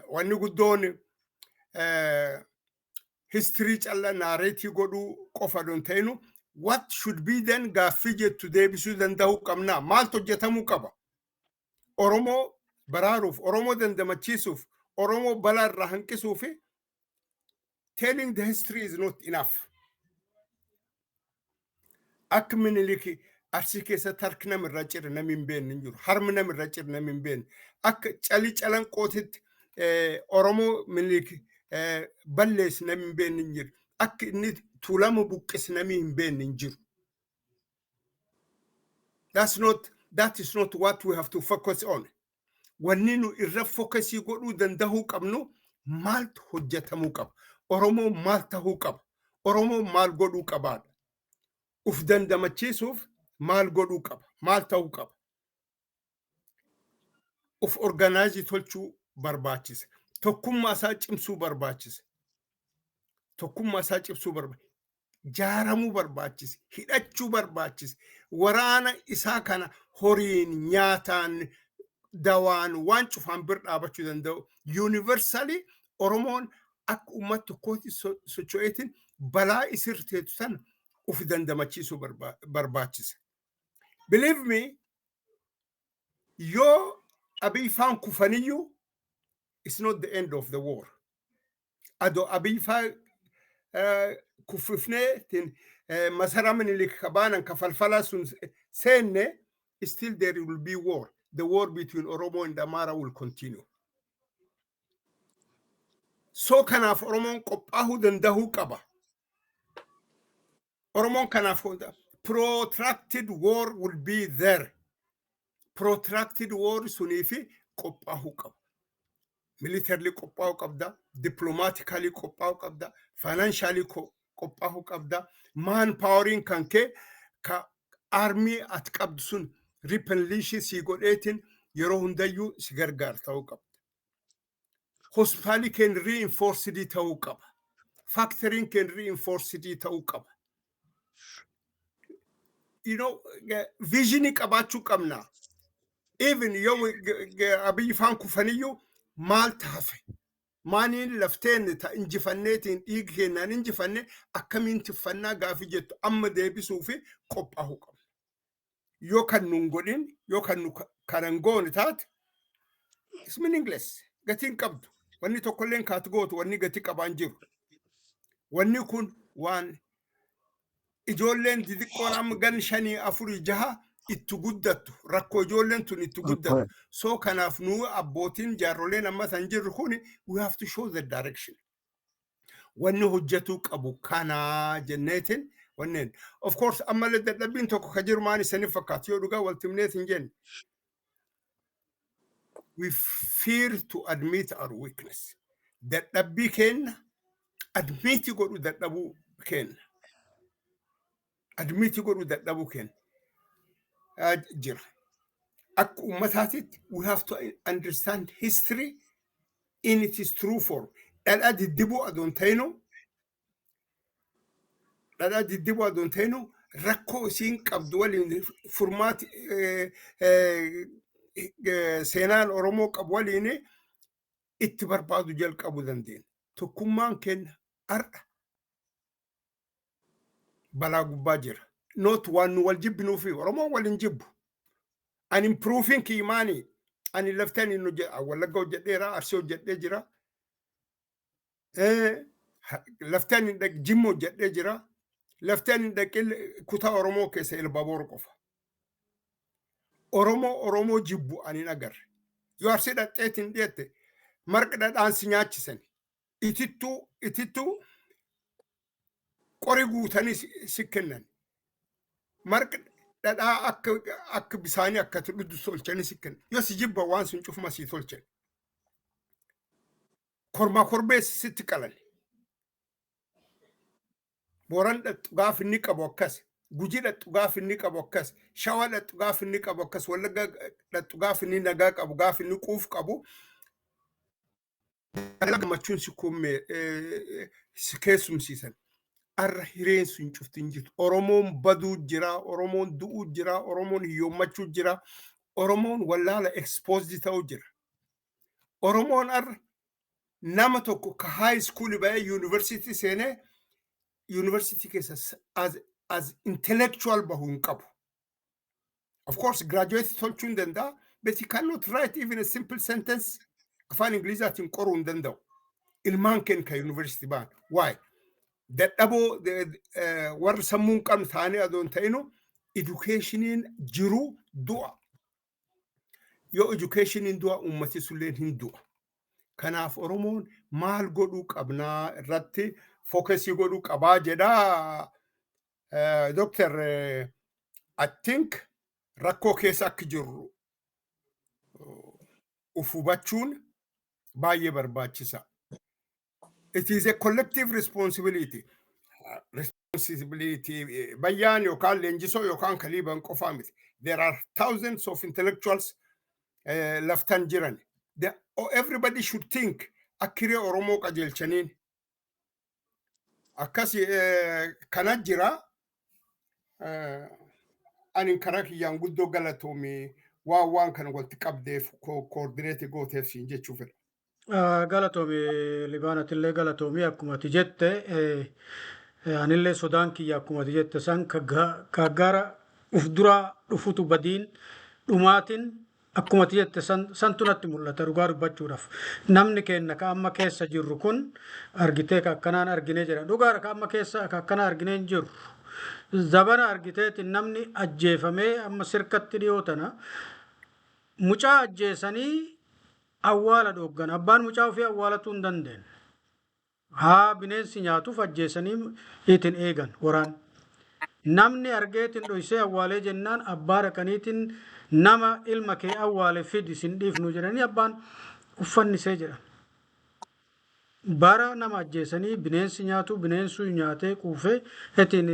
wanni guddoon history calla narrate godhuu qofa don ta'inu, what should be then gaaffii jettu deebisuu danda'uu qabna. Maaltu hojjetamuu qaba? Oromoo baraaruuf, Oromoo dandamachiisuuf, Oromoo balaa irraa hanqisuuf, telling the history is not enough. Akka Miniliki Arsii keessatti harki nama irraa cire namni hin beekne hin jiru. Harmi nama irraa cire namni hin beekne. Akka calii calanqootitti Oromoo Miniliki balleessi namni hin beekne hin jiru. Akka inni Tuulama buqqise namni hin beekne hin jiru. That is not what we have to focus on. Wanni nu irra focus godhuu dandahuu qabnu, maaltu hojjetamuu qaba? Oromoo maal tahuu qaba? Oromoo maal godhuu qabaadha? Uf dandamachiisuuf maal godhuu qaba? Maal ta'uu qaba? Uf organize tolchuu barbaachisa. Tokkummaa isaa cimsuu barbaachisa. Tokkummaa isaa cimsuu barbaachisa. Jaaramuu barbaachisa. Hidhachuu barbaachisa. Waraana isaa kana horiin, nyaataan, dawaan, waan cufaan bir dhaabachuu danda'u. Universally Oromoon akka uummata tokkootti socho'eetiin balaa isirteetu sana uf dandamachiisuu barbaachisa. Believe me, yoo Abiy faan kufaniyyuu, it's not the end of the war. Adoo Abiy faa kuffifneetiin masaraa Minilik kabaanan ka falfalaa sun seenne, still there will be war. The war between Oromo and Amara will continue. So kanaaf Oromoon qophaa'uu danda'uu qaba. Oromoon kanaaf protracted war will be there. Protracted war suniifi qophaa'uu qaba. Militarily qophaa'uu qabda, diplomatically qophaa'uu qabda, financially qophaa'uu qabda, man poweriin kan kee ka army ati qabdu sun replenish si godheetiin yeroo hundayyuu si gargaar ta'uu qabda. Hospitaalii keen reinforced ta'uu qaba. Factoryn keen reinforced ta'uu qaba. Visionii qabaachuu qabna. Even yoo Abiyyi faan kufaniyyuu maal taafe? Maaniin lafteen ta injifanneetiin dhiiga keenyaan injifanne akkamiin tiffannaa gaafii jettu amma deebisuu fi qophaa'uu qabna. Yoo kan nun godhin, yoo kan nu kanan goone taate, it's meaningless. Gatiin qabdu. Wanni tokkolleen kaatu gootu wanni gatii qabaan jiru. Wanni kun waan ijoolleen xixiqqoon amma gan shanii, afurii, jaha itti guddattu, rakkoo ijoolleen tun itti guddattu. So kanaaf nu abbootiin jaarroleen amma san jirru kun, we have to show the direction. Wanni hojjetuu qabu kanaa jenneetiin wanneen. Of course, ammallee dadhabbiin tokko ka jiru maan isaniif fakkaatu yoo dhugaa waltimneetiin jenne? We fear to admit our weakness. Dadhabbii keenna admit godhu dadhabuu keenna. Admit godhu dadhabuu keenna jira. Akka uummataatitti we have to understand history in its true form. Dhadhaa diddibuu adoon ta'inu, dhadhaa diddibuu adoon ta'inu, rakkoo isiin qabdu waliin, furmaati seenaan Oromoo qabu waliin itti barbaadu jalqabuu dandeenya. Tokkummaan keenya har'a balaa gubbaa jira. Not waan nu wal jibbinuufi, Oromoon wal hin jibbu. Ani improofin kiimaanii ani laftee ani Wallagga hojjedheera, Arsii hojjedhee jira. Laftee ani Jimma hojjedhee jira. Laftee ani dhaqee kutaa Oromoo keessa Ilbaboor qofa. Oromoo Oromoo jibbu ani hin agarre. Yoo Arsii dhaqxeetiin dhiyeette, marqa dhadhaan si nyaachisan. Itittuu itittuu qori guutanii si kennan. Marqa dhadhaa akka bisaanii akka dhuddu tolchanii si kennan. Yoo si jibba, waan sun cufuma si tolchan. Kormaa korbeessi sitti qalan. Booran dhaqxu gaaf inni qabu akkas. Gujii dhaqxu gaaf inni qabu akkas. Shawa dhaqxu gaaf inni qabu akkas. Wallagga dhaqxu gaaf inni nagaa qabu, gaaf inni quuf qabu. Gammachuun si kummee si keessumsiisan. Arra hireen sun cufti hin jirtu. Oromoon baduu jira, Oromoon du'uu jira, Oromoon hiyyoommachuu jira, Oromoon wallaala exposed ta'uu jira. Oromoon arra nama tokko ka high school ba'ee university seenee university keessa as intellectual bahuu hin qabu. Of course, graduate tolchuu hin danda'a, but he cannot write even a simple sentence. Afaan Ingilizaatiin qoruu hin danda'u. Ilmaan keenya ka university ba'an. Why? Dadhaboo warra sammuu hin qabne ta'anii adoo hin ta'inu, educationiin jiru du'a. Yoo educationiin du'a, uummati sulleen hin du'a. Kanaaf Oromoon maal godhuu qabnaa irratti focusii godhuu qabaa jedhaa. Doctor, I think rakkoo keessa akka jirru uf hubachuun baay'ee barbaachisa. It is a collective responsibility. Responsibility bayyaan yookaan leenjisoo yookaan kaliiban qofaa miti. There are thousands of intellectuals laftan jiran. Everybody should think akka hiree Oromoo qajeelchaniin. Akkas kana jira. Ani karaa kiyyaan guddoo galatoomii waan kana walitti qabdeef, coordinate gooteef siin jechuu fedha. Galatoomi Libaanatillee, galatoomii. Akkuma ati jette, anillee sodaan kiyya akkuma ati jette san ka gara uf duraa dhufutu badiin dhumaatiin Akkuma ati jette santu natti mul'ata dhugaa dubbachuudhaaf. Namni keenya ka amma keessa jirru kun argitee ka akkanaan arginee jira. Dhugaadha, ka amma keessa ka akkana arginee hin jirru. Zabana argiteetiin namni ajjeefamee amma sirkatti dhiyoo tana mucaa ajjeesanii awwaala dhooggan. Abbaan mucaa ofii awwaalatuu hin dandeenye. Haa bineensi nyaatuuf ajjeesanii ittiin eegan waraan. Namni argeetiin dhoysee awwaalee jennaan abbaa dhaqaniitiin nama ilma kee awwaale fidi sin dhiifnu jedhanii abbaan uffannisee jedhan. Bara nama ajjeesanii bineensi nyaatu, bineensuu nyaatee quufee ittiin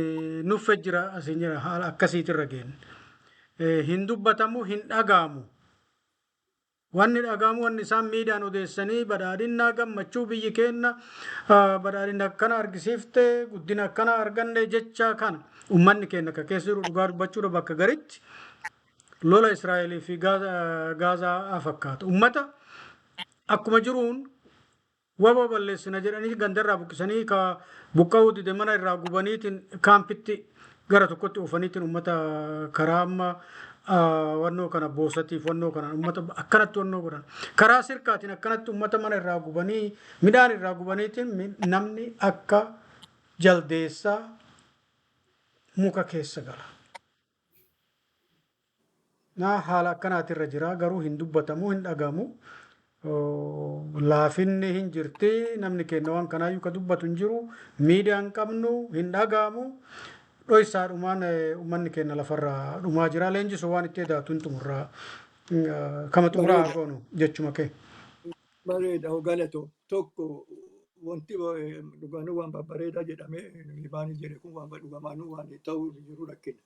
nuffe jira, asiin jira, haala akkasiitirra geenne. Hin dubbatamu, hin dhaga'amu. Wanni dhaga'amu, wanni isaan miidhaan odeessanii badhaadhinnaa gammachuu, biyyi keenna badhaadhina akkana argisiifte, guddina akkana arganne jecha kana. Uummanni keenya akka keessa jiru dhugaa dubbachuudha bakka garitti lola Israa'elii fi Gaazaa fakkaata. Uummata akkuma jiruun waba balleessina jedhanii gandarraa buqqisanii, ka buqqa'uu dide mana irraa gubaniitiin kaampitti gara tokkotti oofaniitiin uummata karaa amma wannoo kana boosatiif wannoo kana uummata akkanatti wannoo godhan. Karaa sirkaatiin akkanatti uummata mana irraa gubanii, midhaan irraa gubaniitiin namni akka jaldeessaa muka keessa gala. Na haala akkanaatirra jira, garuu hin dubbatamu, hin dhagamu. Laafinni hin jirti, namni keenya waan kanaayyuu ka dubbatu hin jiru, miidiyaa hin qabnu, hin dhagahamu. Dhoysaadhumaan uummanni keenya lafarraa dhumaa jira. Leenjisoo, waan itti edaatu hin xumurraa. Kama xumuraa haa goonu jechuma kee. Bareeda, galatoo. Tokko wanti dhugaanuu waan babbareedaa jedhamee libaanii jedhe kun waan dhugamaanuu waan ta'uu jiru rakkina.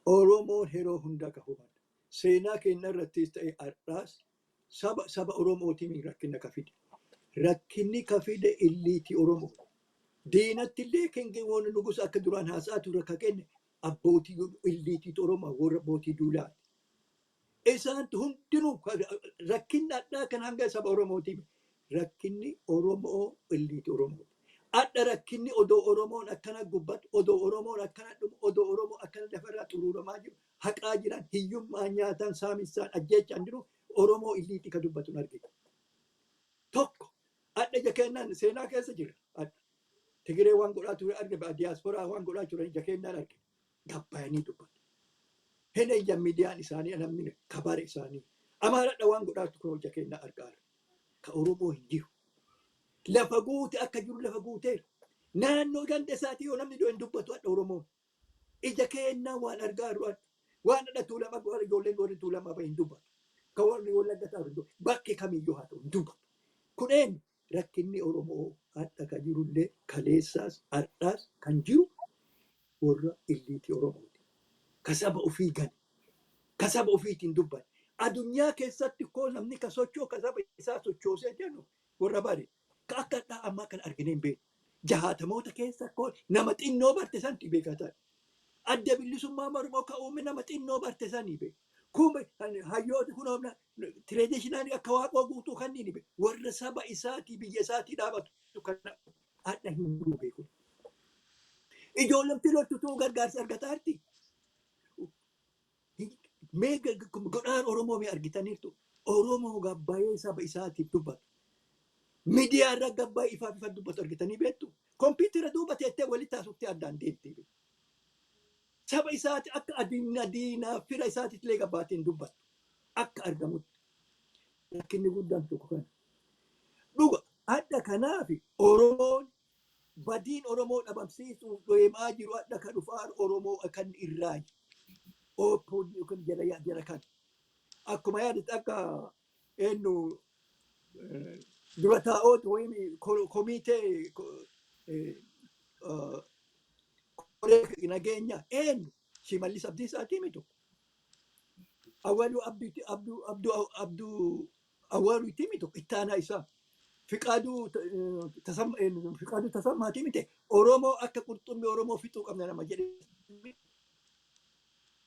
Oromoon yeroo hunda ka hubatu. Seenaa keenya irrattis ta'e har'aas saba Oromootiin rakkina ka fide. Rakkinni ka fide illiitii Oromoo. Diinatti illee kengeewwan nugusa akka duraan haasa'aa ture ka kenne abbootii illiitiitu Oromoo, warra abbootii duulaati. Isaantu hundinuu rakkinni addaa kan hanga saba Oromootiin rakkinni Oromoo illiitii Oromooti. Adda rakkinni odoo Oromoon akkana gubbatu, odoo Oromoon akkana dhumu, odoo Oromoo akkana lafarraa xuruuramaa jiru, haqaa jiran, hiyyummaa nyaataan, saamissaan, ajjeechaan jiru, Oromoo illiitii ka dubbatu hin arginu. Tokko adda ija kennaan seenaa keessa jira. Adda. Tigiree waan godhaa ture arge, diyaasporaa waan godhaa ture ija kennaan arge. Gabbayanii dubbatu. Hin eeyyan miidiyaan isaanii, namni kabare isaanii. Amaaradha waan godhaa ture ija kennaa argaa. Ka Oromoo hin jiru. Lafa guute akka jiru lafa guuteera. Naannoo ganda isaatii yoo namni du'e hin dubbatu adda Oromoon. Ija kennaa waan argaa jiru adda. Waan adda Tuulamaa warra ijoolleen warri Tuulamaa bahe hin dubbatu. Ka warri Wallagga ta'u hin dubbatu. Bakki kamiyyuu haa ta'u hin dubbatu. Kuneen rakkinni Oromoo adda ka jirullee kaleessaas har'aas kan jiru warra illiitii Oromooti. Ka saba ofii gane. Ka saba ofiitiin dubbate. Addunyaa keessatti koo namni ka socho'u, ka saba isaa sochoosee jennu warra bare. Ka akka addaa ammaa kana arginee hin beeknu. Jahaatamoota keessa koo nama xinnoo barte santi beekataa. Adda Bilisummaa Oromoo ka uume nama xinnoo barte sanii beeku. Kuma hayyooti kun traditional akka Waaqoo Guutuu kanneen beeku. Warra saba isaatii biyya isaatii dhaabatu kana adda hin jiru beeku. Ijoolleen loltutuu gargaarsa argataa jirti. Mee godhaan Oromoo mee argitaniirtu? Oromoo gabbayee saba isaatiif dubbatu. Miidiyaa irra gabbayee ifaaf ifa dubbatu argitanii beektu? Kompiitara duuba teettee walitti haasofte addaan deemte. Saba isaati akka adiina diinaa fira isaatiif illee gabbaatiin dubbatu. Akka argamutti. Rakkinni guddaan tokko kana. Dhuga adda kanaaf Oromoon badiin Oromoo dhabamsiisuuf deemaa jiru adda ka dhufaa Oromoo kan irraa ooppoon yookiin jala jala kan. Akkuma yaadatte akka eenyu dura taa'oota wayii komitee koree nageenya eenyu, Shimallis Abdiisaatii miti. Awwaluu Abduu Abduu Abduu Awwaluutii miti, ittaanaa isaa. Fiqaaduu Fiqaaduu Tasammaatii miti. Oromoo akka qurxummii Oromoo fixuu qabna nama jedhe.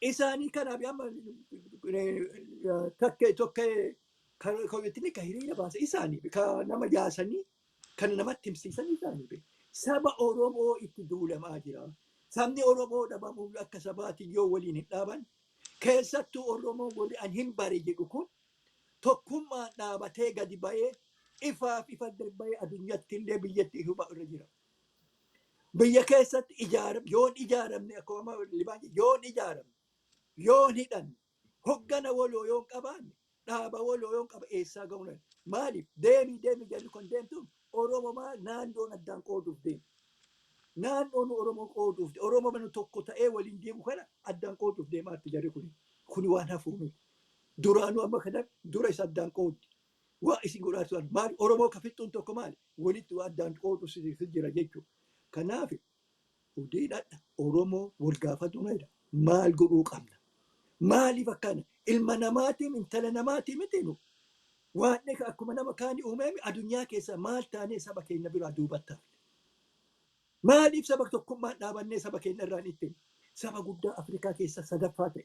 Isaanii kanaaf amma takkee tokkee komitini ka hiriira baase isaanii, ka nama yaasanii kan namatti himsiisan isaanii. Saba Oromoo itti duulamaa jira. Sabni Oromoo dhabamuu akka sabaatiin yoo waliin hin dhaaban Keessattuu Oromoo warri an hin bare jedhu kun tokkummaan dhaabatee gadi ba'ee ifaaf ifa bahee addunyatti illee biyyatti hubaa irra jira. Biyya keessatti ijaaram yoon ijaaramne, akkuma Libaan, yoon ijaaramne, yoon hidhanne, hoggana waloo yoon qabaanne, dhaaba waloo yoon qaba, eessaa ga'uu danda'u? Maaliif deemii deemii jarri kun deemtuun Oromoo maal naannoon addaan qooduuf deemu. Naannoon Oromoo qooduuf, Oromoo mana tokko ta'ee waliin deemu kana addaan qooduuf deemaatti jarri kun. Kuni waan hafuu miti. Duraanuu amma kana dura isa addaan qooddi. Waa isin godhaa turan maali? Oromoo ka fixxuun tokko maali? Walitti waa addaan qoodu si jira jechuudha. Kanaaf hojiidha Oromoo wal gaafatu jedha. Maal godhuu qabna? Maaliif akkana? Ilma namaatiin, intala namaatiin miti nu. Waan akkuma nama kaanii uumeemi addunyaa keessa maal taanee saba keenya biraa duubatti hafne? Maaliif saba tokkummaan dhaabannee saba keenya irraan ittiin saba guddaa Afrikaa keessa sadaffaa ta'e?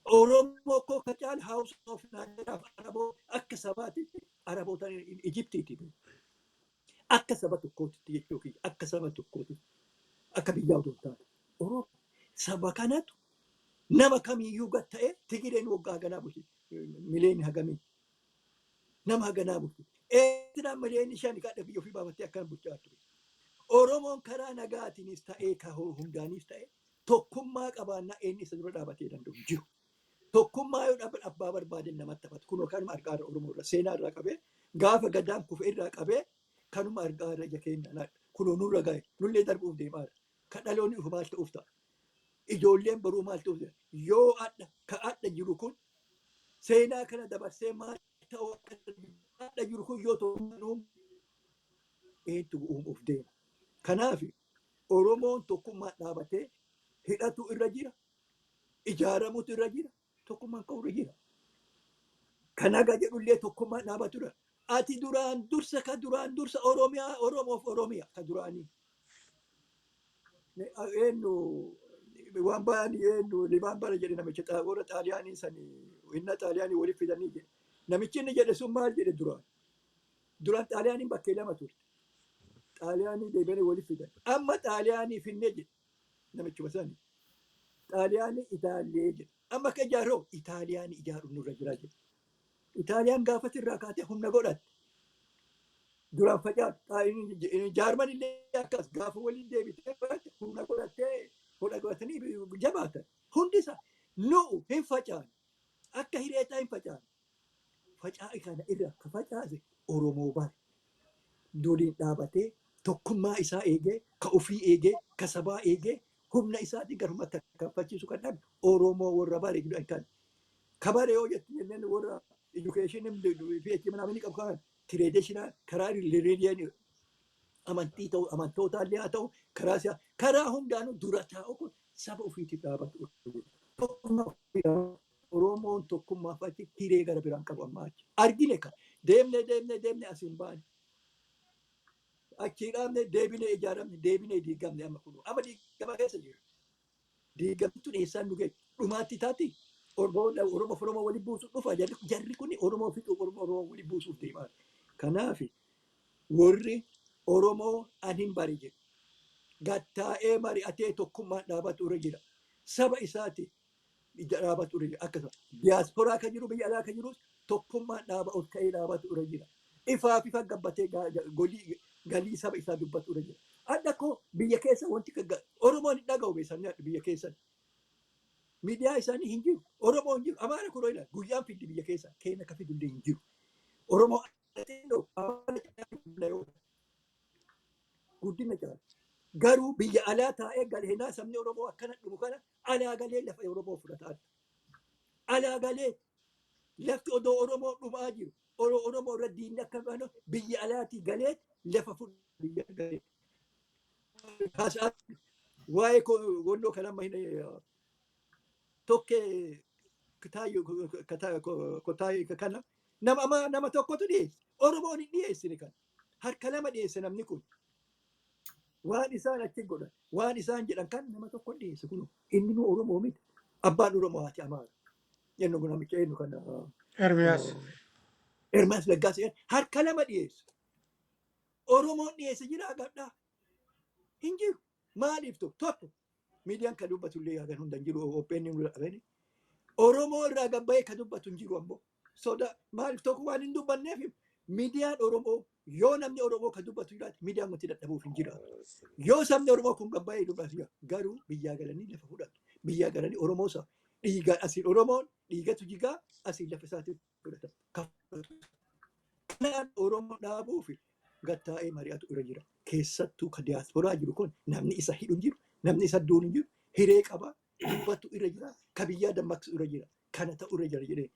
Oromoo koo ka caala House of Nigeriaaf Araboo akka sabaatitti Araboota Ijiptiiti. Akka saba tokkootitti jechuu kiyya, akka saba tokkootitti, akka biyyaa otoo hin taane. Oromoo saba kanatu nama kamiiyyuu gad ta'ee Tigireen waggaa haganaa bulchiti. Miliyoonni hagamii nama haganaa bulchiti. Eertiraan miliyoonni 5 kadha biyya ofii baafattee akkana bulchaa ture. Oromoon karaa nagaatiinis ta'ee ka hundaanis ta'e tokkummaa qabaannaa eenyu isa dura dhaabatee danda'u hin jiru. Tokkummaa yoo dhaban abbaa barbaaden namatti taphatu. Kunoo kanuma argaa irra Oromoo irra seenaa irraa qabee, gaafa gadaan kufe irraa qabee kanuma argaa irra ija keenya laadha. Kunoo nurra gahe, nullee darbuuf deemaa jira. Ka dhaloonni dhufu maal ta'uuf ta'a? Ijoolleen boruu maal ta'uuf jira? Yoo adha ka adha jiru kun seenaa kana dabarsee maal ta'uu akka adha jiru kun yoo tokkummaan uumu eenyutu uumuuf deema? Kanaaf Oromoon tokkummaan dhaabatee hidhatu irra jira. Ijaaramutu irra jira. Tokkummaan ka'uu irra jira. Kan haga jedhullee tokkummaan dhaabatu irra. Ati duraan dursa ka duraan dursa Oromiyaa, Oromoof Oromiyaa ka duraanii. Eenyu waan ba'an, eenyu Libaan bara jedhe, namicha warra Xaaliyaanii sanii inna Xaaliyaanii waliif fidanii jedhe. Namichi inni jedhe sun maal jedhe duraan? Duraan Xaaliyaaniin bakkee lama turte. Xaaliyaanii deebi'anii waliif fidan. Amma Xaaliyaanii finnee jedhe namichuma sani. Xaaliyaanii Itaallee jedhe. Amma akka ijaarroo Itaaliyaanii ijaaruun nurra jira jedhe. Itaaliyaan gaafas irraa kaatee humna godhatte. Duraan facaatu. Jaarman illee akkas gaafa waliin deebitee humna godhattee hodha godhatanii jabaatan. Hundi isaa nu'u hin facaane. Akka hireetaa hin facaane. Facaa'i kana irra ka facaase Oromoo bare. Doliin dhaabatee tokkummaa isaa eegee, ka ofii eegee, ka sabaa eegee, humna isaatiin garuma tarkaanfachiisu kan dhabe Oromoo warra bare jedhan kan. Ka bare yoo jettu jenneen warra education PhD ምናምን qabu kan traditional karaa religion amantii ta'u, amantootaa illee haa ta'u, karaa siyaa karaa hundaanuu dura taa'u kun saba ofiitiif dhaabatu. Tokkummaa ofii Oromoon tokkummaaf achi hiree gara biraan qabu amma achi. Argine kan deemnee deemnee deemnee asiin baane. Achii dhaabne, deebinee ijaaramne, deebinee diigamne, amma kun amma diigama keessa jira. Diigamtu dhiyeessaan nu ga'e dhumaatti taati. Oromoo Oromoo waliin buusuuf dhufa, jarri kun Oromoo fixuuf, Oromoo Oromoo waliin buusuuf deemaa. Kanaaf warri Oromoo an hin bari jedhu gattaa'ee mari'atee tokkummaan dhaabatu irra jira. Saba isaati dhaabatu irra jira. Akkasuma diyaasporaa kan jiru, biyya alaa kan jirus tokkummaan dhaaba ol ka'ee dhaabatu irra jira. Ifaaf ifa gabbatee golii galii saba isaa dubbatu irra jira. Adda koo biyya keessa wanti Oromoon hin dhaga'u beeksisanii biyya keessa. Miidiyaa isaanii hin jiru. Oromoo hin jiru. Amaara kunoo ilaali. Guyyaan fiddi biyya keessa. Keenya akka fidullee hin jiru. Oromoo xinnoo Amaara guddina caala. Garuu biyya alaa taa'ee galeenaa sabni Oromoo akkana dhumu kana alaa galee lafa Oromoo fudhata. Alaa galee lafti odoo Oromoo dhumaa jiru. Oromoo irra diinni akka banu biyya alaatii galee lafa fudhata biyya galee. Waa'ee wannoo kana amma hin tokkee kotaayyo kana nama ama nama tokkotu dhiyeesse. Oromoon hin dhiyeessine kana. Harka lama dhiyeesse namni kun. Waan isaan achi godhan, waan isaan jedhan kan nama tokko dhiyeesse kun inni nu Oromoo miti. Abbaan Oromoo, haati Amaara. Jennu kun namicha eenyu kana? Ermiyaas. Ermiyaas Laggaasee harka lama dhiyeesse. Oromoon dhiyeesse jira agadhaa? Hin jiru. Maaliif tokko tokko miidiyaan kan dubbatu illee yaadan hunda hin jiru. OPN nu dhabani. Oromoo irraa gabbayee ka dubbatu hin jiru ammoo. Soda maaliif tokko waan hin dubbanneef miidiyaan Oromoo yoo namni Oromoo ka dubbatu jiraate miidiyaan wanti dadhabuuf hin jiraatu. Yoo sabni Oromoo kun gabbayee dubbatu jiraate garuu biyyaa galanii lafa fudhatu. Biyyaa galanii Oromoo isaa dhiigaan asiin Oromoon dhiigatu jigaa asiin lafa isaatti fudhata. Kanaan Oromoo dhaabuuf gattaa'ee mari'atu irra jira. Keessattuu ka diyaasporaa jiru kun namni isa hidhu hin jiru, namni isa duunu hin jiru, hiree qaba, dubbatu irra jira, ka biyyaa dammaqsu irra jira. Kana ta'u irra jira jedhee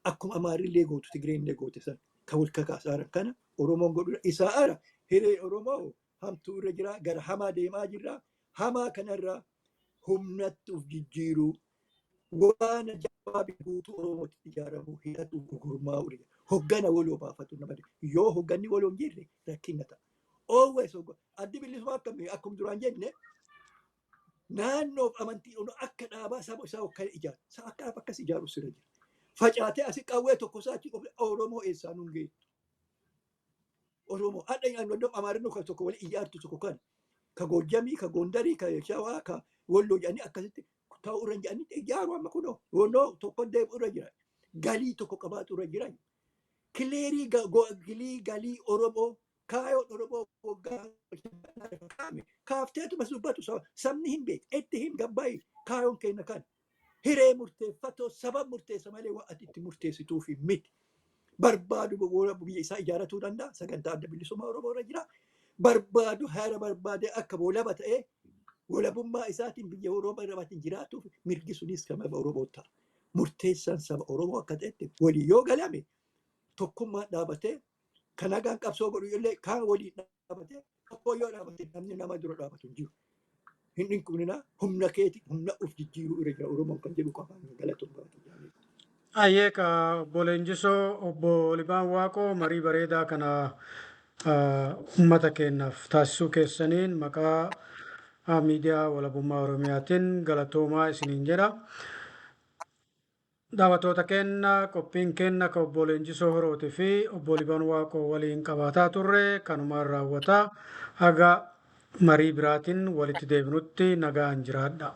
akkuma Amaarrillee gootu Tigreenillee goote san ka wal kakaasaran kana Oromoon godhu isaa ara hiree Oromoo hamtuu irra jira, gara hamaa deemaa jirra. Hamaa kanarraa humnatti of jijjiiruu waan jabaa guutuu Oromootti ijaaramuu hidhatu gurmaa'uu jira. Hoggana waloo baafatu nama yoo hogganni waloo hin jirre rakkina ta'a. Always addi bilisummaa akkamii akkuma duraan jenne naannoof amantii akka dhaabaa saba isaa hokkana ijaaru. Saba akka dhaaba akkas ijaaru sirra jira. Facaatee asii qawwee tokko isaa achi qofa Oromoo eessaa nuun geettu. Oromoo hadha naannoo Amaarinoo kan tokko wali ijaartu tokko kan ka Goojjamii, ka Gondarii, ka Shawaa, ka Walloo jedhanii akkasitti ta'uu irra jedhanii ijaaru amma kunoo wannoo tokko deebi'u irra jira. Galii tokko qabaatu irra jira. Clear galii Oromoo kaayoon Oromoo waggaa kaame kaafteetuma dubbatu sabni hin beeku itti hin gabbaa'e kaayoon keenya kan hiree murteeffatoo saba murteessa malee waan ati itti murteessituuf miti. Barbaadu biyya isaa ijaarratuu danda'a sagantaa adda bilisummaa Oromoo irra jira. Barbaadu haala barbaadee akka walaba ta'ee walabummaa isaatiin biyya Oromoo irra jiraatuuf mirgi sunis kan saba Oromoo ta'a. Murteessaan saba Oromoo akka ta'etti walii yoo galame tokkummaan dhaabatee kan nagaan qabsoo godhu illee kaan waliin dhaabatee tokko yoo dhaabate namni nama dura dhaabatu hin jiru. Hin dhinqubnina humna keeti humna of jijjiiruu irra jira Oromoon kan jedhu qaba galatoon gaafatu. Ayyee ka obbo Leenjisoo, obbo Libaan Waaqoo, marii bareedaa kana uummata keenyaaf taasisuu keessaniin maqaa miidiyaa walabummaa Oromiyaatiin galatoomaa isiniin jedha. Daawwattoota keenya, qophiin keenya ka obbo Leenjisoo Horootii fi obbo Libaan Waaqoo waliin qabaataa turre kanumaan raawwataa. Haga marii biraatiin walitti deebinutti nagaan jiraadha.